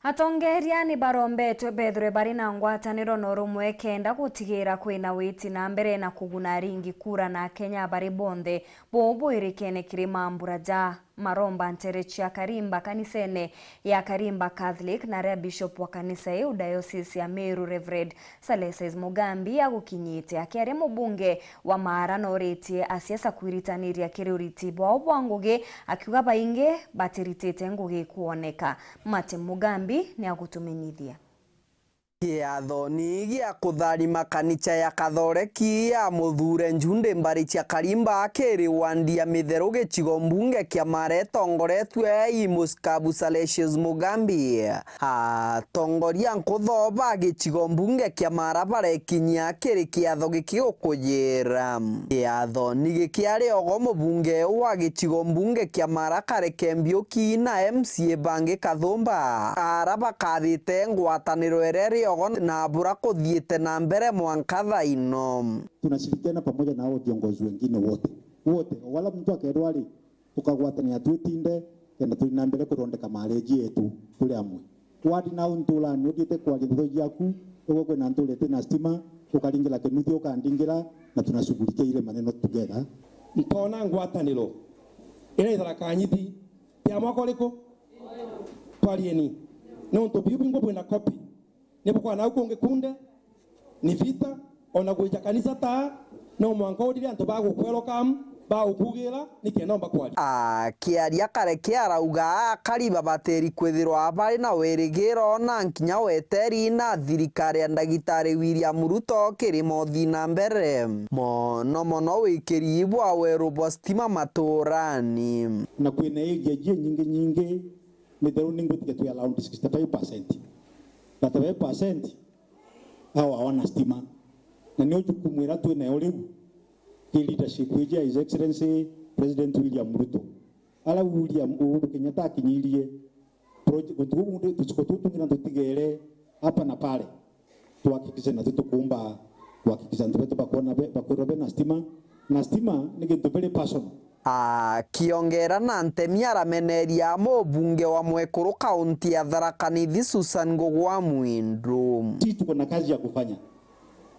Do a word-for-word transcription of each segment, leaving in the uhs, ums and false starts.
Atongeria ni barombetwe bethirwe bari na ngwataniro na urumwe kenda gutigira kwina witi na mbere na kuguna aringi kura na Akenya bari bonthe. Buu bwirikene kiri mambura ja maromba ntere cia Karimba kanisene ya Karimba Catholic, na aria Bishop wa kanisa iu Diocese ya Meru, Reverend Salesius Mugambi agukinyite. Akiaria, mubunge wa Maara nooritie asiasa kwiritaniria kiri uriti bwao bwa ngugi, akiuga baingi batiritite ngugi kwoneka. Martin Mugambi ni agutumenyithia. Kiathoni gia kutharima kanicha ya Kathoreki ya Muthure Njunde mbari cia Karimba kiri wandi ya Mitheru gicigo mbunge kia Maara itongoretue i Muskabu Salesius Mugambi. Atongoria nkutho ba gicigo mbunge kia Maara barekinyia kiri kiatho giki gukujira. Kiathoni giki ari ogo mubunge wa gicigo mbunge kia Maara Kareke Mbiuki na M C A bangi kathumba, ara bakabite ngwataniro iria iri ogo na bura kuthiite na mbere mwanka thaino. Tunashirikiana pamoja na hao viongozi wengine wote. Wote, wala mtu akerwa ri, tukagwatanira twitinde, kenda turi na mbere kurondeka mareji yetu turi amwe. Wadi nau nturani, uthiite kwaria ndeto ciaku, ugwe kwina ntura iti na stima, ukaringira Kinuthia, ukandingira, na tunashughulikia ile maneno together. Ntona ngwataniro iria i Tharaka Nithi, ti ya mwaka uriku? Twarieni. Nontu biu bingwa bwina copy. Ni bukwana au kungi kunde, ni vita, ona gwija kanisa ta, no mwanka urire antu ba gukwerwa kam, ba gukugira, ni kenda omba kwaria. Akiaria Kareke arauga akari babateri kwithirwa bari na wirigiro na nkinya weteri na thirikari ya ndagitari William Ruto kiri mothi na mbere. Mono mono wikiri bwa weru bwa stima maturani. Na kwina area jia nyingi nyingi, Mitheru ningwitikia twi around sixty-five percent. Thirty-five percent ao hawana stima. Na nio jukumu iria twi nayo riu ki leadership iji ya His Excellency President William Ruto. Aria William Uhuru Kenyatta akinyirie, proje-, guntu guku gundi tuciko tutu nginya tutigere hapa na pale. Tuhakikishe na tutukumba kuhakikisha antu betu bakwona be-, bakwirwa bena stima. Na stima ni gintu very personal. Akiongera na ntemi arameneria mubunge wa mwekuru kaunti ya Tharaka Nithi Susan Ngugi wa Mwindu. Sisi tuko na kazi ya kufanya.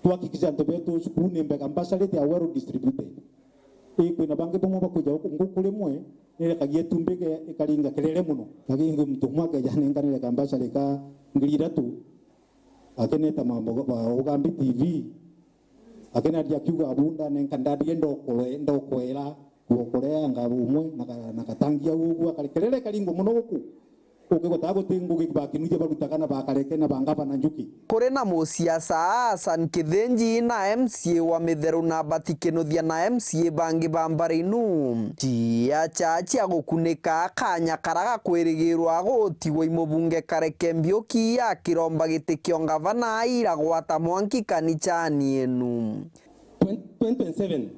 Tuhakikishe antu betu cukuru ni mbega mbasarite ya well distributed. Ii, kwina bangi bamwe bakwija guku nguku rimwe, nirekagia itumbi ike-, ikaringa kirere mono. Lakini muntu umwe akeja anenkanire kambasari ka ngiri ithatu, akeneta mambo ba Ugambi T V, akenaria akiuga, "Abu ndanenka ndarie ndokwe-, ndokwera, guokoreanga bumwe na ka-, na katangia uguo," akari kirere karingwa mono guku. Ukigota guti ngugi bakinuthia barutaga na bakareke na bangaba na njuki. Kuri na musiasa Hassan Kithinji na M C A wa Mitheru na Bati Kinuthia na M C A bangi ba mbari inu. Ciacha cia gukunika kanya kara gakwirigirwa gutigwa i mubunge Kareke Mbiuki akiromba giti kio ngavana iragwata mwanki kanichani inu. Twenty twenty-seven,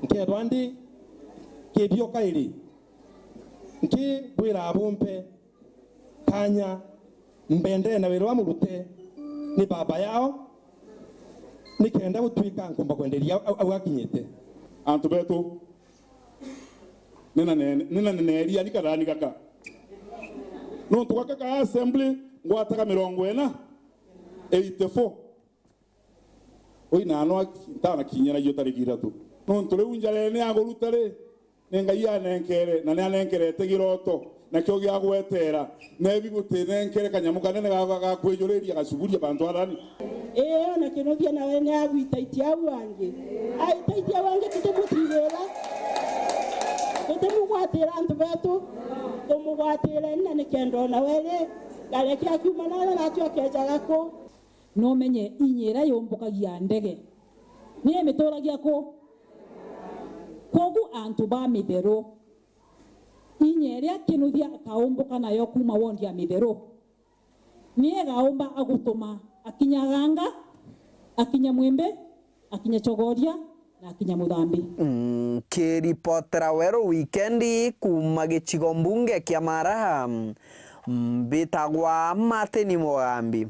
nkethwa ndi kibio kairi, nkibwira abumpe kanya mbendere na wira uria murute ni baba yao, nikenda gutwika nkumba kwenderia au, au, au akinyite. Antu betu, nina ne-, nina neneria ni kathani gaka. Nontu gaka ka assembly ngwataga mirongo ina, eighty-four. Ui na anwa ntanakinyira iyo tariki ithatu. Nontu riu njarene ya guruta ri, ni Ngai anenkere, na ni anenkerete giroto, nakio gia gwetera. Nebi gutinenkere kanyamu kanene ga, ga, ga kwijuriria gacuburia bantu athani. Ii, ona Kinuthia nawe ni agwitaitia au angi. Aitaitia au angi, tutimutigira. Tutimugwatira antu betu. Tumugwatire na nikenda ona we ri, gareke akiuma na aria natwi akejaga ku. Nomenye inya iria yumbukagia ndege ni imituragia ku? Kwogu antu ba Mitheru, inya iria Kinuthia akaumbuka nayo kuuma wondi ya Mitheru, ni igaumba agutuma akinya Ganga, akinya Mwimbi, akinya Chogoria, na akinya Muthambi. Nkiripotera Weru Wikendi kuuma gicigo mbunge kia Maraha, mbitagwa Martin Mugambi.